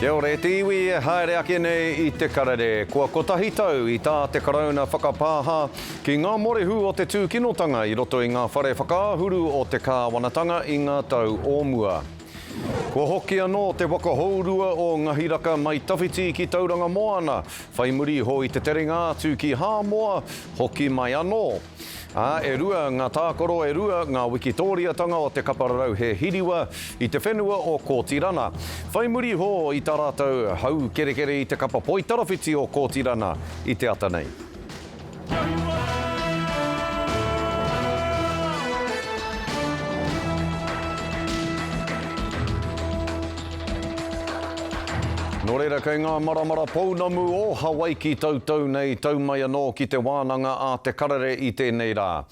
Kia ora e te iwi e haere ake nei i te karere. Kua kotahi tau i tā te Karauna whakapāha ki ngā morehu o te tūkinotanga i roto i ngā whare whakaahuru o te kāwanatanga i ngā tau o mua. Kua hoki anō te waka hourua o Ngahiraka mai Tawhiti ki Tauranga Moana, whai muri iho i te terenga atu ki Hāmoa, hoki mai anō. Ā, e rua ngā tākaro, e rua ngā wikitōriatanga o te kapa rarauhe hiriwa i te whenua o Kōtirana. Whai muri iho i tā rātou haukerekere i te kapa poitarawhiti o Kōtirana i te ata nei. Nō reira, kei ngā maramara pounamu o Hawaiki tautau nei, tau mai anō ki te wānanga a Te Karere i tēnei rā.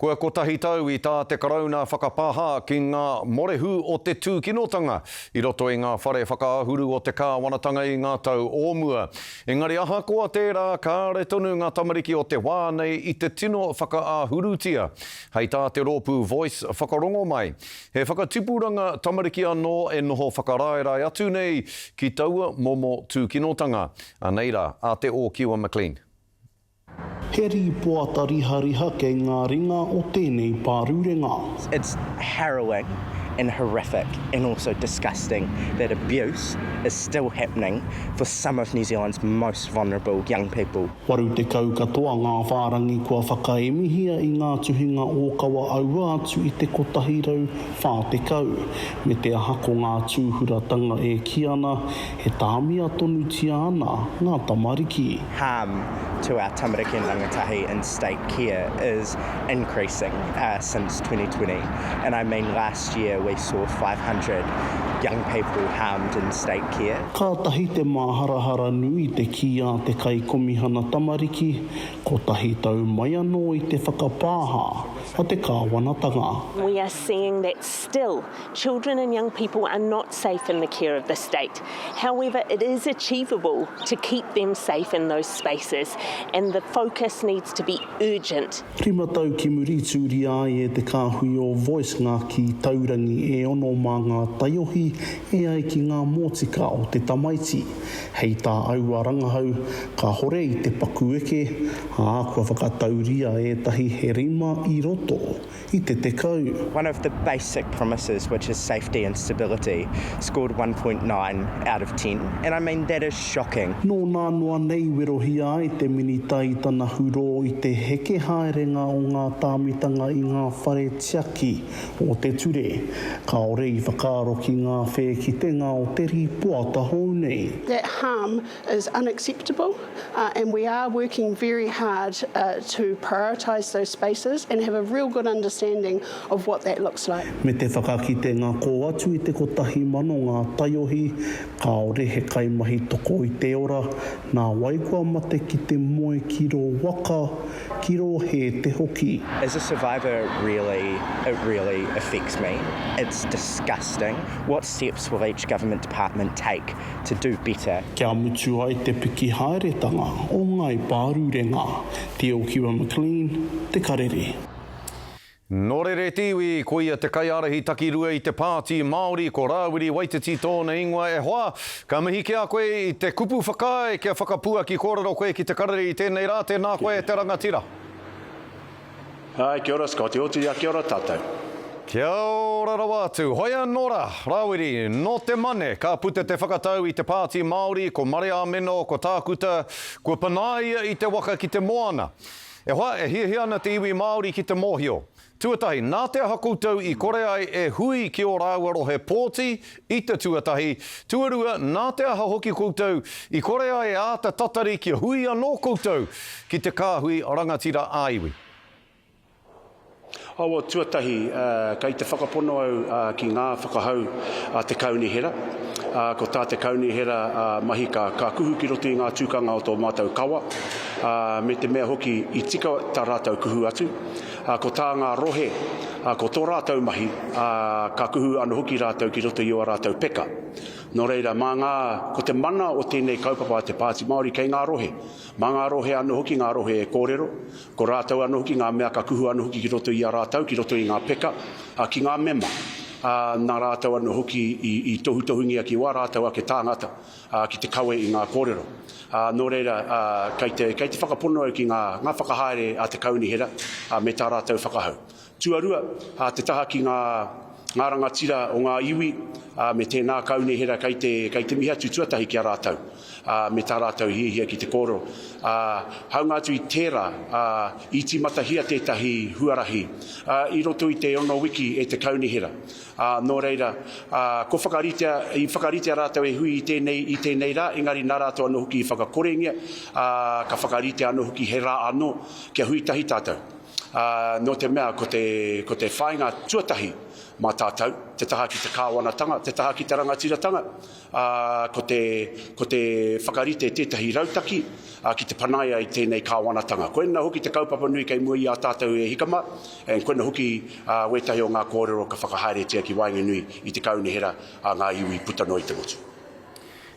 Kua kotahi tau i tā te Karauna whakapāha ki ngā morehu o te tūkinotanga i roto i ngā whare whakaahuru o te kāwanatanga i ngā tau o mua. Engari ahakoa tērā, kāre tonu ngā tamariki o te wā nei i te tino whakaahurutia. Hei tā te rōpū Voice whakarongo mai, He whakatipuranga tamariki anō e noho whakaraerae atu nei ki taua momo tūkinotanga. Anei rā, a Te Ōkiwa McLean. He rīpoata rihariha kei ngā ringa o tēnei pārurenga. It's harrowing and horrific and also disgusting that abuse is still happening for some of New Zealand's most vulnerable young people. 80 katoa ngā whārangi kua whakaemihia i ngā tuhinga ōkawa aua atu i te 140, me te aha ko ngā tūhuratanga e kī ana e tāmia tonutia ana ngā tamariki. Harm to our tamariki and rangatahi in state care is increasing since 2020 and I mean last year we saw 500 young people harmed in state care. Kātahi te māharahara nui te kī a te Kaikomihana Tamariki, kotahi tau mai anō i te whakapāha a te kāwanatanga. We are seeing that still children and young people are not safe in the care of the state. However, it is achievable to keep them safe in those spaces and the focus needs to be urgent. Rima tau ki muri tūria ai e te kāhui o Voice ngā kī taurangi e ono mā ngā taiohi e ai ki ngā mōtika o te tamaiti. Hei tā aua rangahau, kāhore i te paku eke, ā, kua whakatauria ētahi he rima i roto i te 10. One of the basic promises which is safety and stability scored 1.9 out of 10 and I mean that is shocking. Nō nā noa nei werohia ai te Minita i tana hurō i te heke haerenga o ngā tāmitanga i ngā whare tiaki o te ture. Kāore i whakaaro ki ngā whēkitenga o te rīpoata hou nei. That harm is unacceptable and we are working very hard to prioritise those spaces and have a real good understanding of what that looks like. Me te whakakitenga kō atu i te 1,000 ngā taiohi kāore he kaimahi toko i te ora, nā wai kua mate ki te moe ki rō waka, ki rō hēte hoki. As a survivor really, it really affects me. It's disgusting. What steps will each government department take to do better? Kia mutu ai te piki haeretanga o Ngāi Pārurenga. Teokiwa McLean, Te Karere. Nō reira e te iwi, ko ia te kaiārahi takirua i te Pāti Māori, ko Rāwiri Waititi tōna ingoa. E hoa, ka mihi ki a koe i te kupu whakaae kia whakapuaki kōrero koe ki te karere i tēnei rā, tēnā koe e te rangatira. Āe, kia ora Scotty, otirā kia ora tātou. Kia ora rawa atu. Hoi anō rā, Rāwiri, nō te Mane ka puta te whakatau i te Pāti Māori, ko Mare Ameno, ko Tākuta, kua panaia i te waka ki te moana. E hoa, e hiahia ana te iwi Māori ki te mōhio. Tuatahi, nā te aha koutou i kore ai e hui ki ō rāua rohe pōti i te tuatahi? Tuarua, nā te aha hoki koutou i kore ai e āta tatari kia hui anō koutou ki te kāhui rangatira ā-iwi? Awa, tuatahi, kei te whakapono au ki ngā whakahau a te kaunihera. Ko tā te kaunihera mahi ka kuhu ki roto i ngā tūkanga o tō mātou kawa, me te mea hoki i tika tā rātou kuhu atu. Ko tā ngā rohe, ko tō rātou mahi, ka kuhu anō hoki rātou ki roto i ō rātou peka. Nō reira, mā ngā, ko te mana o tēnei kaupapa a te Pāti Māori kei ngā rohe. Mā ngā rohe anō hoki ngā rohe e kōrero, ko rātou anō hoki ngā mea ka kuhu anō hoki ki roto i a rātou, ki roto i ngā peka, ā, ki ngā mema. ā, nā rātou anō hoki i, i tohutohungia ki wā rātou ake tāngata, ā, ki te kawe i ngā kōrero. Ā, nō reira, ā, kei te, kei te whakapono au ki ngā, ngā whakahaere a te kaunihera, ā, me tā rātou whakahau. Tuarua, ā, te taha ki ngā, ngā rangatira o ngā iwi, ā, me tēnā kaunihera kei te, kei te mihi atu tuatahi ki a rātou, ā, me tā rātou hiahia ki te kōrero. Ā, hāunga atu i tērā, ā, i tīmatahia tētahi huarahi, ā, i roto i te ono wiki e te kaunihera. Ā, nō reira, ā, kua whakaritea, i whakaritea rātou e hui i tēnei, i tēnei rā, engari nā rātou anō hoki i whakakorengia, ā, ka whakaritea anō hoki he rā anō kia hui tahi tātou. Ā, nō te mea ko te, ko te whāinga tuatahi mā tātou, te taha ki te kāwanatanga, te taha ki te rangatiratanga, ā, ko te, ko te whakarite tētahi rautaki, ā, ki te panaia i tēnei kāwanatanga. Koina hoki te kaupapa nui kei mua i a tātou e hika mā, and koina hoki, ā, wētahi o ngā kōrero ka whakahaeretia ki waenganui i te kaunihera a ngā iwi puta noa i te motu.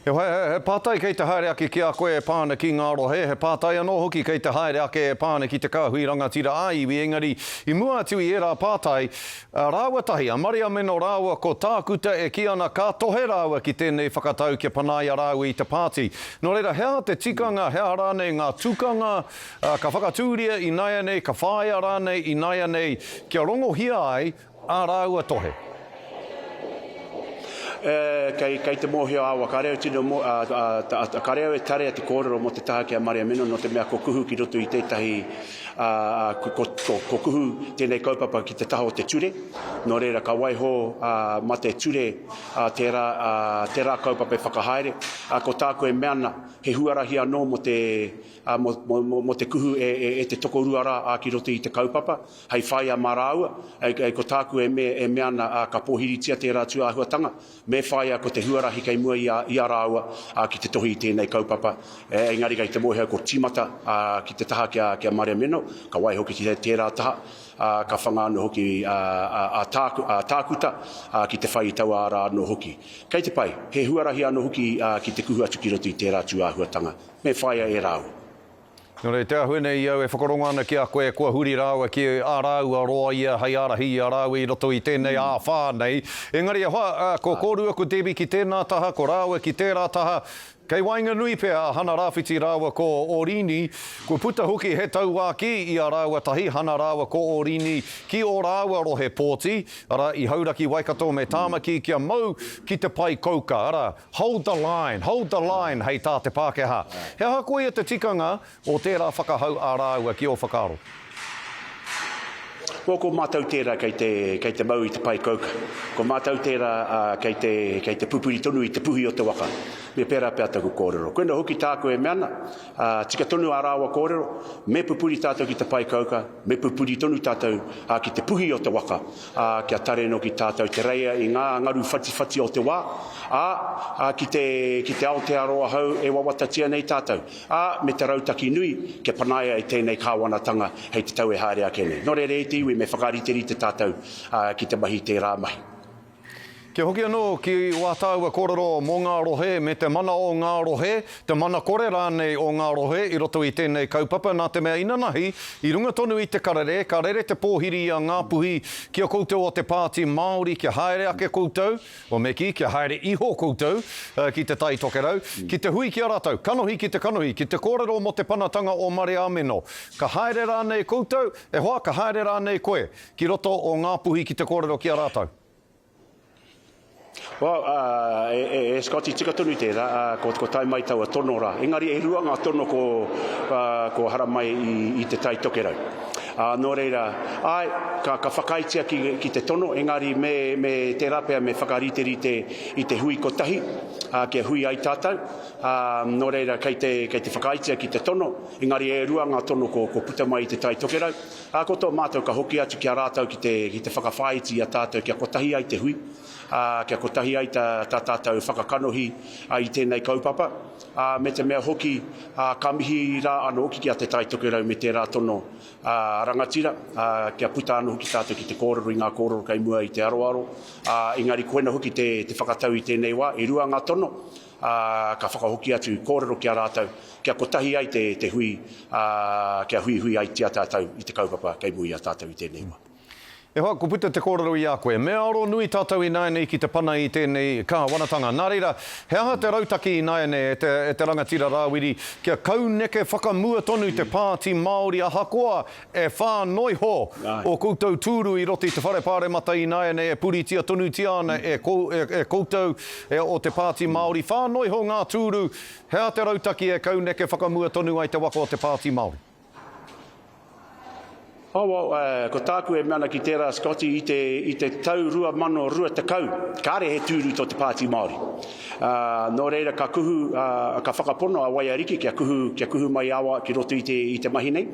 He, he pātai kei te haere ake ki a koe e pā ana ki ngā rohe, he pātai anō hoki kei te haere ake e pā ana ki te kāhui rangatira ā-iwi, engari i mua atu i ērā pātai, rāua tahi, a Mariameno rāua ko Tākuta e kī ana ka tohe rāua ki tēnei whakatau kia panaia rāua i te pāti. Nō reira, he aha te tikanga, he aha rānei ngā tukanga ka whakatūria ināianei, ka whāia rānei ināianei kia rongohia ai Ā rāua tohe. E, kei, kei te mōhio awa, kare au tino mō, a, a, a, a, kare au e tarea te kōrero mō te taha ki a Mariameno nō te mea ko kuhu ki roto i tētahi, a, a, ko, ko, ko, ko kuhu tēnei kaupapa ki te taha o te ture, nō reira ka waiho, a, ma te ture, a, tērā, a, tērā kaupapa e whakahaere, a, ko tāku e mea ana, he huarahi anō mō te, a, mō, mō, mō, mō te kuhu e, e, e te tokorua rā, a, ki roto i te kaupapa. Hei whaia mā rāua, ei, ko tāku e me, e mea ana, ā, ka pōhiritia tērā tūāhuatanga, me whaia ko te huarahi kei mua i a, i a rāua, ā, ki te tohi i tēnei kaupapa, e, engari kei te mōhio ko tīmata, ā, ki te taha ki a, ki a Mariameno, ka waihoki ki tērā taha, ā, ka whanga anō hoki, ā, ā, a tāku, a tākuta, ā, ki te whai i taua ara anō hoki. Kei te pai, he huarahi anō hoki, ā, ki te kuhu atu ki roto i tērā tūāhuatanga, me whaia e rāua. Nō reira, te āhua nei i au e whakarongo ana ki a koe, kua huri rāua ki ā rāua roa ia hei ārahi i a rāua i roto i tēnei āwhā nei. Engari e hoa, ko kōrua ko Debbie ki tēnā taha, ko rāua ki tērā taha, kei waenganui pea a Hana Rāwhiti rāua ko Orini. Kua puta hoki he tauākī i a rāua tahi, Hana rāua ko Orini, ki ō rāua rohe pōti, arā, i Hauraki, Waikato me Tāmaki kia mau ki te pae kouka, arā, Hold the line, hold the line hei tā te Pākehā. He aha koia te tikanga o tērā whakahau a rāua ki ō whakaaro? Well, ko mātou tērā kei te, kei te mau i te pae kouka. Ko mātou tērā kei te, kei te pupuri tonu i te puhi o te waka. Me pērā pea taku kōrero. Koina hoki tāku e mea ana, tika tonu ā rāua kōrero, me pupuri tātou ki te pae kouka, Me pupuri tonu tātou ki te puhi o te waka, ā, kia tare noki tātou te reia i ngā ngaru whatiwhati o te wā, ā, ki te, ki te Aotearoa hou e wawatatia nei tātou, ā, me te rautaki nui kia panaia i tēnei kāwanatanga hei te tau e haere ake nei. Nō reira e te iwi me whakariterite tātou ki te mahi tērā mahi. Kia hoki anō ki wā tāua kōrero mō ngā rohe me te mana o ngā rohe, te mana kore rānei o ngā rohe i roto i tēnei kaupapa nā te mea inanahi i runga tonu i te karere ka rere te pōhiri i a Ngāpuhi ki a koutou o te Pāti Māori kia haere ake koutou, o me kī, kia haere iho koutou ki Te Tai Tokerau, ki te hui ki a rātou, kanohi ki te kanohi, ki te kōrero mō te panatanga o Mareameno. Ka haere rānei koutou, e hoa, ka haere rānei koe ki roto o Ngāpuhi ki te kōrero ki a rātou? Well, uh, e, e, e Scotty, tika tonu tērā, uh, ko, ko tae mai taua tono rā. Engari e rua ngā tono ko, uh, ko haramai i, i te Tai Tokerau. Uh, nō reira, ai, ka, ka whakaaetia ki, ki te tono, engari me, me tērā pea me whakariterite i te hui kotahi, uh, kia hui ai tātou. Uh, nō reira, kei te, kei te whakaaetia ki te tono, engari e rua ngā tono ko, ko puta mai i te Tai Tokerau. Ā, ko tō mātou ka hoki atu ki a rātou ki te, ki te whakawhāiti i a tātou kia kotahi ai te hui, ā, kia kotahi ai tā, tā tātou whakakanohi i tēnei kaupapa, ā, me te mea hoki, ā, ka mihi rā anō hoki ki a Te Tai Tokerau me tērā tono, ā, rangatira, ā, kia puta anō hoki tātou ki te kōrero i ngā kōrero kei mua i te aroaro, ā, engari koina hoki te, te whakatau i tēnei wā, e rua ngā tono, ā, ka whakahoki atu kōrero ki a rātou, kia kotahi ai te, te hui, ā, kia huihui aitia tātou i te kaupapa kei mua i a tātou i tēnei wā. E hoa, kua puta te kōrero i a koe. Me aro nui tātou ināianei ki te pana i tēnei kāwanatanga. Nā reira, he aha te rautaki ināianei e te, e te rangatira Rāwiri kia kauneke whakamua tonu te Pāti Māori ahakoa e whānoiho o koutou tūru i roto i te Whare Pāremata ināianei e puritia tonutia ana e, e, e koutou e, o te Pāti Māori. Whānoiho ngā tūru, he aha te rautaki e kauneke whakamua tonu ai te waka o te Pāti Māori? Oh, well, uh, ko tāku e mea ana ki tērā, Scotty, i te, i te tau 2020, kāre he tūru tō te Pāti Māori. Uh, nō reira ka kuhu, uh, ka whakapono a Waiariki kia kuhu, kia kuhu mai awa ki roto i te, i te mahi nei.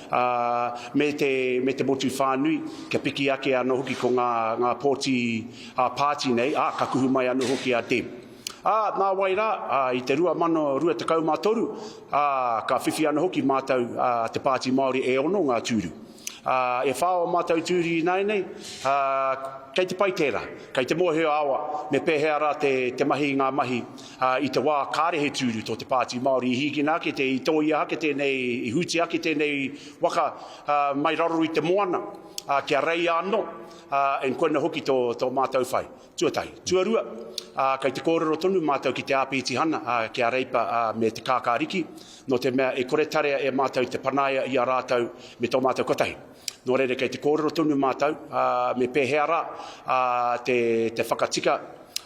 Uh, me, te, me te motu whānui, kia piki ake anō hoki ko ngā, ngā pōti ā-pāti nei, ā, ka kuhu mai anō hoki a Deb. Ā, nāwai rā, ā, i te 2023, ā, ka whiwhi anō hoki mātou, ā, te Pāti Māori e ono ngā tūru. Ā, e whā o mātou tūru ināianei, ā, kei te pai tērā. Kei te mōhio a Awa me pēhea rā te, te mahi i ngā mahi, ā, i te wā kāre he tūru tō te Pāti Māori. I hīkina ake te, i tōia ake tēnei, i hūtia ake tēnei waka, ā, mai raro i te moana, ā, kia reia anō, ā, and koina hoki tō, tō mātou whai. Tuatahi. Tuarua, ā, kei te kōrero tonu mātou ki te āpitihana, ā, ki a Reipa, ā, me Te Kākāriki, nō te mea e kore tarea e mātou te panaia i a rātou me tō mātou kotahi. Nō reira, kei te kōrero tonu mātou, ā, me pēhea rā, ā, te, te whakatika,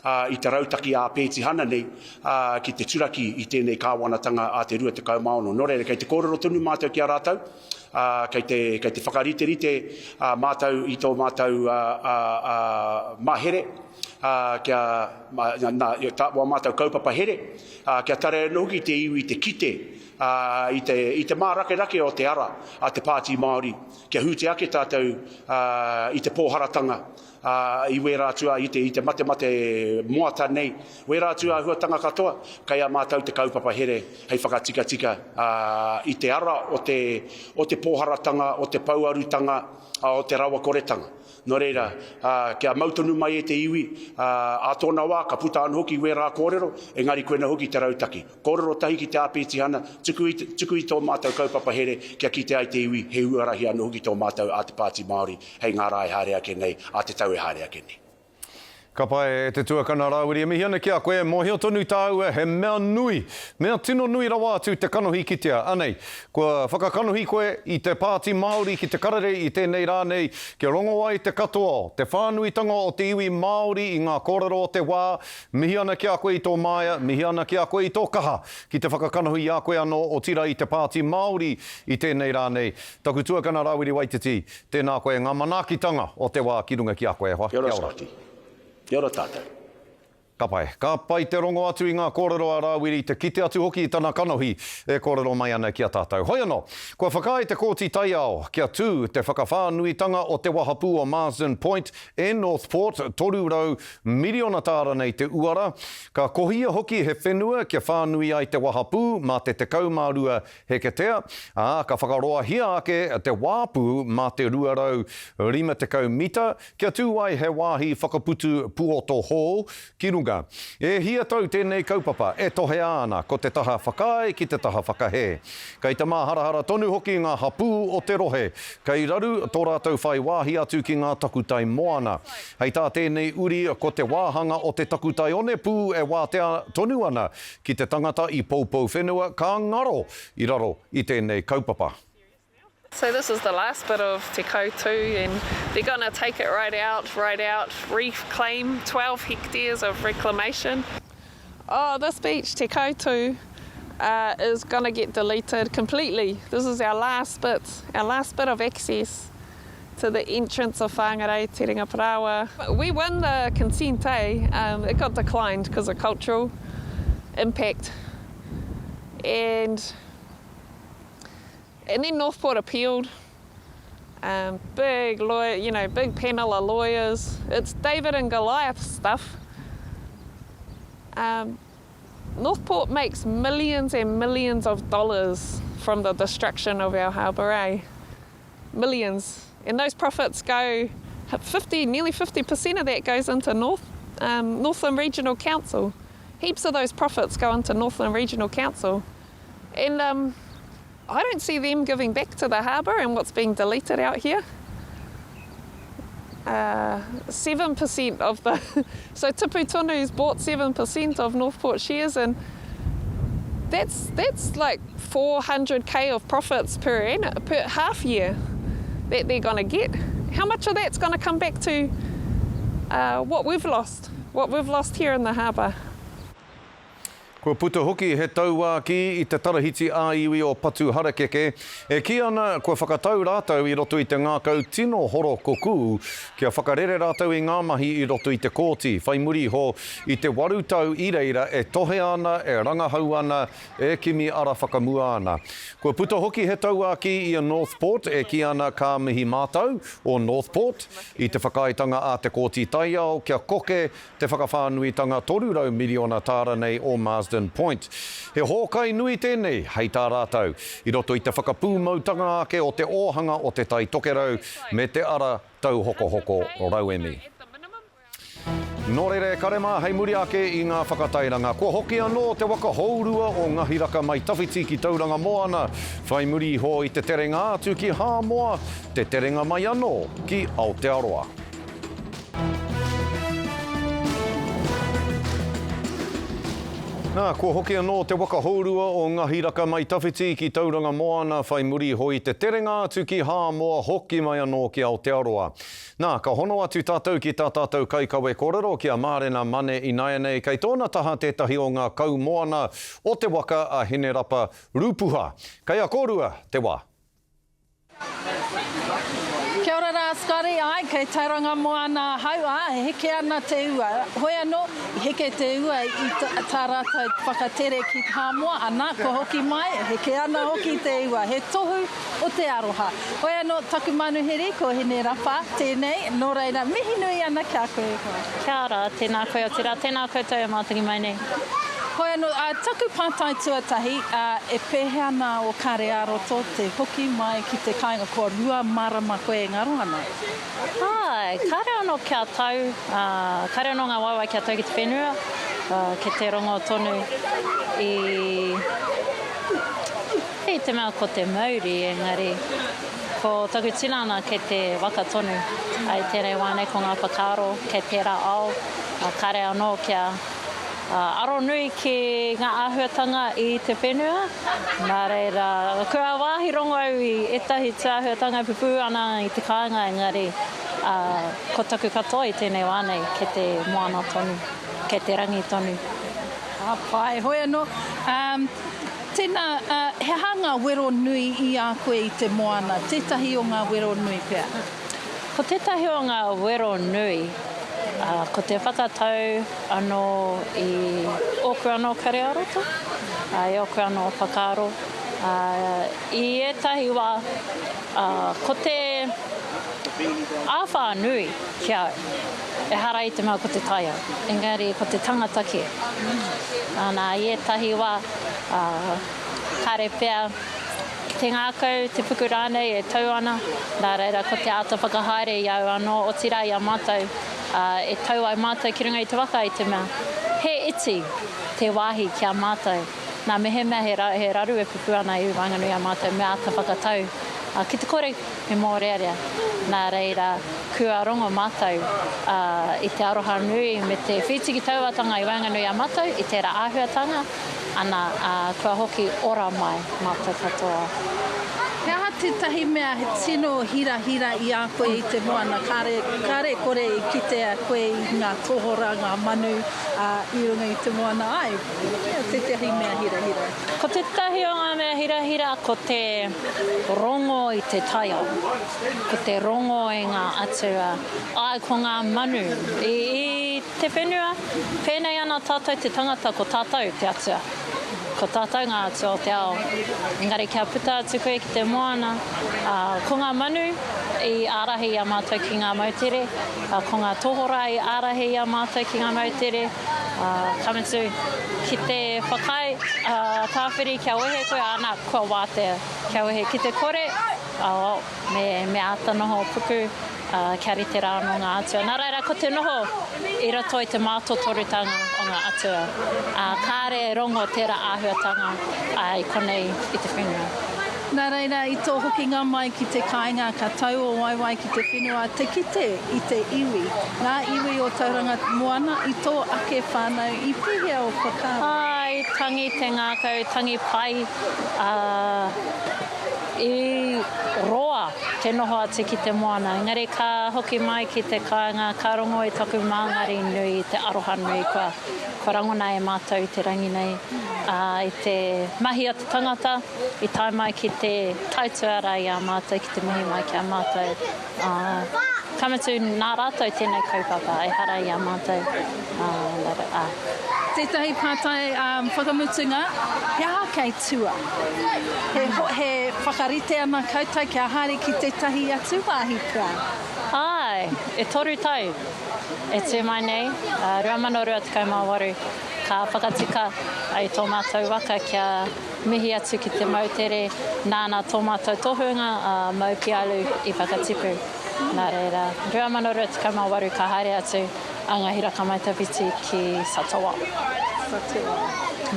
ā, i te rautaki āpitihana nei, ā, ki te turaki i tēnei kāwanatanga a te 26. Nō reira, kei te kōrero tonu mātou ki a rātou, ā, kei te, kei te whakariterite ā, mātou i tō mātou ā, ā, ā, mahere, ā, kia, nā, tā, wā mātou kaupapa here, ā, kia tarea anō hoki te iwi te kite, ā, i te, i te mārakerake o te ara a te Pāti Māori, kia hūtia ake tātou, ā, i te pōharatanga, ā, i wērā atu i te, i te matemate moata nei, wērā atu āhuatanga katoa, kei a mātou te kaupapa here hei whakatikatika, ā, i te ara o te, o te pōharatanga, o te pouarutanga, ā, o te rawakoretanga. Nō reira, ā, kia mau tonu mai e te iwi, ā, ā tōna wā ka puta anō hoki wērā kōrero, engari koina hoki te rautaki. Kōrero tahi ki te āpitihana, tuku i, tuku i tō mātou kaupapa here kia kite ai te iwi he huarahi anō hoki tō mātou a te Pāti Māori hei ngā rā e haere ake nei, a te tau e haere ake nei. Ka pai e te tuakana Rāwiri, e mihi ana ki a koe, mōhio tonu tāua he mea nui, mea tino nui rawa atu te kanohi kitea. Anei, kua whakakanohi koe i te Pāti Māori ki te karere i tēnei rā nei kia rongo ai te katoa, te whānuitanga o te iwi Māori i ngā kōrero o te wā, Mihi ana ki a koe i tō māia, mihi ana ki a koe i tō kaha ki te whakakanohi i a koe anō, otirā i te Pāti Māori i tēnei rā nei. Taku tuakana Rāwiri Waititi, tēnā koe, ngā manaakitanga o te wā ki runga ki a koe e hoa. Kia ora Scotty. Kia ora tātou. Ka pai. Ka pai te rongo atu i ngā kōrero a Rāwiri, te kite atu hoki i tana kanohi e kōrero mai ana ki a tātou. Hoi anō, kua whakaae te Kōti Taiao kia tū te whakawhānuitanga o te wahapū o Marsden Point e Northport, 300 Miriona tāra nei te uara. Ka kohia hoki he whenua kia whānui ai te wahapū mā te 12 heketea, ā, ka whakaroahia ake te wāpu mā te 250 mita kia tū ai he wāhi whakaputu puoto hou ki runga. E hia tau tēnei kaupapa e tohea ana ko te taha whakaae ki te taha whakahē. Kei te māharahara tonu hoki ngā hapū o te rohe, kei raru tō rātou whai wāhi atu ki ngā takutai moana. Hei tā tēnei uri ko te wāhanga o te takutai onepū e wātea tonu ana ki te tangata i Poupouwhenua ka ngaro i raro i tēnei kaupapa. So this is the last bit of Te Koutu and they're gonna take it right out, right out, reclaim 12 hectares of reclamation. Oh, this beach, Te Koutu, uh, is gonna get deleted completely. This is our last bit, our last bit of access to the entrance of Whangarei, Te Ringa Paraoa. We won the consent, eh? Um, it got declined because of cultural impact. And and then Northport appealed. Um, big lawyer, you know, big panel of lawyers. It's David and Goliath stuff. Um, Northport makes millions and millions of dollars from the destruction of our harbour, eh? Millions. And those profits go, 50, nearly 50% of that goes into North, um, Northland Regional Council. Heaps of those profits go into Northland Regional Council. And um, I don't see them giving back to the harbour and what's being deleted out here. 7% of the so Tipu Tonu's bought 7% of Northport shares and that's that's like 400k of profits per annum, per half year that they're going to get. How much of that's going to come back to uh, what we've lost, what we've lost here in the harbour? Kua puta hoki he tauākī i te tarahiti ā-iwi o Patuharakeke e kī ana kua whakatau rātou i roto i te ngākau tino horokokū kia whakarere rātou i ngā mahi i roto i te kōti whai muri iho i te waru tau i reira e tohe ana, e rangahau ana, e kimi ara whakamua ana. Kua puta hoki he tauākī i a Northport e kī ana ka mihi mātou o Northport i te whakaaetanga a te Kōti Taiao kia koke te whakawhānuitanga 300 miriona tāra nei o Marsden Point. He hōkai nui tēnei, hei tā rātou, i roto i te whakapūmautanga ake o te ōhanga o Te Tai Tokerau me te ara tauhokohoko rauemi. Nō reira e kare mā, hei muri ake i ngā whakatairanga, kua hoki anō te waka hourua o Ngahiraka mai Tawhiti ki Tauranga Moana, whai muri iho i te terenga atu ki Hāmoa, te terenga mai anō ki Aotearoa. Nā, kua hoki anō te waka hourua o Ngahiraka mai Tawhiti ki Tauranga Moana whai muri iho i te terenga atu ki Hāmoa hoki mai anō ki Aotearoa. Nā, ka hono atu tātou ki tā tātou kaikawe kōrero ki a Mārena Mane ināianei kei tōna taha tētahi o ngā kaumoana o te waka a Hinerapa Rūpuha. Kei a kōrua te wā. Kia ora rā Scotty, āe, kei Tauranga Moana ahau, ā, e heke ana te ua. Hoi anō, i heke te ua i tā rātou whakatere ki Hāmoa, ana, kua hoki mai, e heke ana hoki te ua. He tohu o te aroha. Hoi anō, taku manuhiri, ko Hine Rapa tēnei, nō reira, mihi nui ana ki a koe e hoa. Kia ora, tēnā koe, otirā, tēnā koutou e mātangi mai nei. Hoi anō, ā, taku pātai tuatahi, ā, e pēhea ana ō kare ā-roto te hoki mai ki te kāinga kua marama koe e ngaro ana? Āe, kāre anō kia tau, ā, kāre anō ngā waewae kia tau ki te whenua, ā, ki te rongo tonu i, i te mea ko te mauri, engari ko taku tinana kei te waka tonu, ā, i tēnei wā nei ko ngā whakaaro kei tērā ao, ā, kāre anō kia. Aro nui ki ngā āhuatanga i te whenua, nā reira, kua wāhi rongo au i ētahi tūāhuatanga e pupū ana i te kāinga engari ko taku katoa i tēnei wā nei kei te moana tonu, kei te rangi tonu. Ka pai, hoi anō, tēnā, he aha ngā wero nui i a koe i te moana, tētahi o ngā wero nui pea? Ko tētahi o ngā wero nui, ko te whakatau anō i ōku anō kare ā-roto, i ōku anō whakaaro. I ētahi wā, ko te āwhā nui ki a au, ehara i te mea ko te taiao, engari ko te tangata kē. Nā, i ētahi wā, kāre pea te ngākau, te puku rānei e tau ana, nā reira ko te āta whakahaere i a au anō, otirā i a mātou, ā, e tau ai mātou ki runga i te waka i te mea he iti te wāhi ki a mātou. Nā, mehemea he, he raru e pupū ana i waenganui i a mātou, me āta whakatau, ā, ki te kore he mōrearea. Nā reira, kua rongo mātou, ā, i te aroha nui me te whītiki tauatanga i waenganui i a mātou i tērā āhuatanga, Ana, ā, kua hoki ora mai mātou katoa. He aha tētahi mea he tino hirahira i a koe i te moana? Kāre, kāre kore i kitea koe i ngā tohora, ngā manu, ā, i runga i te moana. Āe, tētahi mea hirahira. Ko tētahi o ngā mea hirahira ko te rongo i te taiao, ko te rongo i ngā atua, āe, ko ngā manu. I, i. Te whenua, pēnei ana tātou te tangata ko tātou te atua. Ko tātou ngā atua o te ao. Engari kia puta atu koe ki te moana, ā, ko ngā manu i ārahi i a mātou ki ngā moutere, ā, ko ngā tohorā i ārahi i a mātou ki ngā moutere, ā, ka mutu, ki te whakaae, ā, tāwhiri kia wehe koe, āna, kua wātea kia wehe. Ki te kore, ā, me, me āta noho puku. ā, kia rite rā anō ngā atua. Nā reira, ko te noho i roto i te mātotorutanga o ngā atua, ā, kāre e rongo tērā āhuatanga, ā, i konei i te whenua. Nā reira, i tō hokinga mai ki te kāinga, ka tau ō waewae ki te whenua, te kite i te iwi, ngā iwi o Tauranga Moana, i tō ake whānau, i pēhea ō whakaaro? Āe, tangi te ngākau, tangi pai, ā, i roa te noho atu ki te moana, engari ka hoki mai ki te kāinga, ka rongo i taku māngari nui, i te aroha nui kua, kua rangona e mātou i te rangi nei, ā, i te mahi a te tangata i tae mai ki te taituara i a mātou, ki te mihi mai ki a mātou, ā, ka mutu nā rātou tēnei kaupapa, ehara i a mātou, ā, nā reira, ā. Tētahi pātai whakamutunga, he aha kei tua? He, he whakarite ana koutou kia haere ki tētahi atu wāhi pea? Āe, e toru tau e tū mai nei, 2028, ka whakatika ai tō mātou waka kia mihi atu ki te moutere nāna tō mātou tohunga a Mau Pialu i whakatipu. Nā reira, 2028 ka haere atu a Ngahira Kamaitawhiti ki Satawa. Satawa.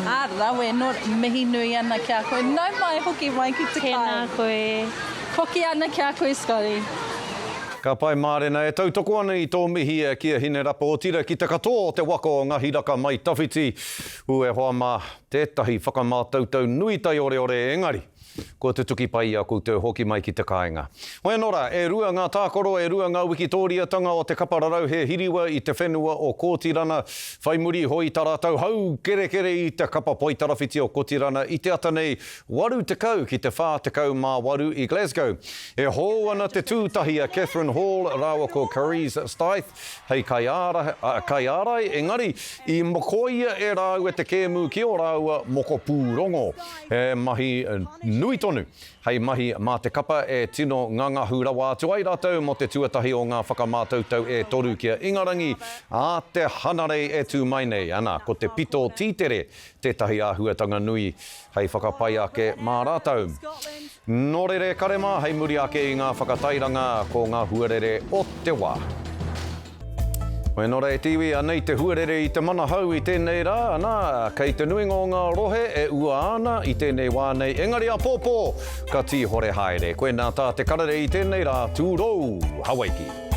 Ā, rawe, nō, mihi nui ana ki a koe. Nau mai hoki mai ki te kai. Tēnā koe. Hoki ana ki a koe, Scotty. Ka pai mārena e tautoko ana i tō mihi ki a Hinerapa otira ki te katoa o te waka o Ngahiraka mai Tawhiti. Ū e hoa mā, tētahi whakamātautau nui taioreore engari, kua tutuki pai i a koutou hoki mai ki te kāinga. Hoi anō rā, e rua ngā tākaro, e rua ngā wikitōriatanga o te kapa rarauhe hiriwa i te whenua o Kōtirana, whai muri iho i tā rātou haukerekere i te kapa poitarawhiti o Kotirana i te ata nei 80 ki te 48 i Glasgow. E hou ana te tū tahi a Katherine Hall rāua ko Carisse Stythe hei kaiārai, engari i mokoia e rāua te kēmu ki ō rāua mokopūrongo. He mahi nui tonu hei mahi mā te kapa e tino ngangahu rawa atu ai rātou mō te tuatahi o ngā whakamātautau e toru ki a Ingarangi ā te Hanarei e tū mai nei. Ana, ko te pito tītere tētahi āhuatanga nui hei whakapai ake mā rātou. Nō reira e kare mā, hei muri ake i ngā whakatairanga ko ngā huarere o te wā. Hoi anō rā e te iwi, anei te huarere i te manahau i tēnei rā, anā, kei te nuinga o ngā rohe e ua ana i tēnei wā nei, engari āpōpō ka tīhore haere. Koinā tā te karere i tēnei rā, tūrou, Hawaiki.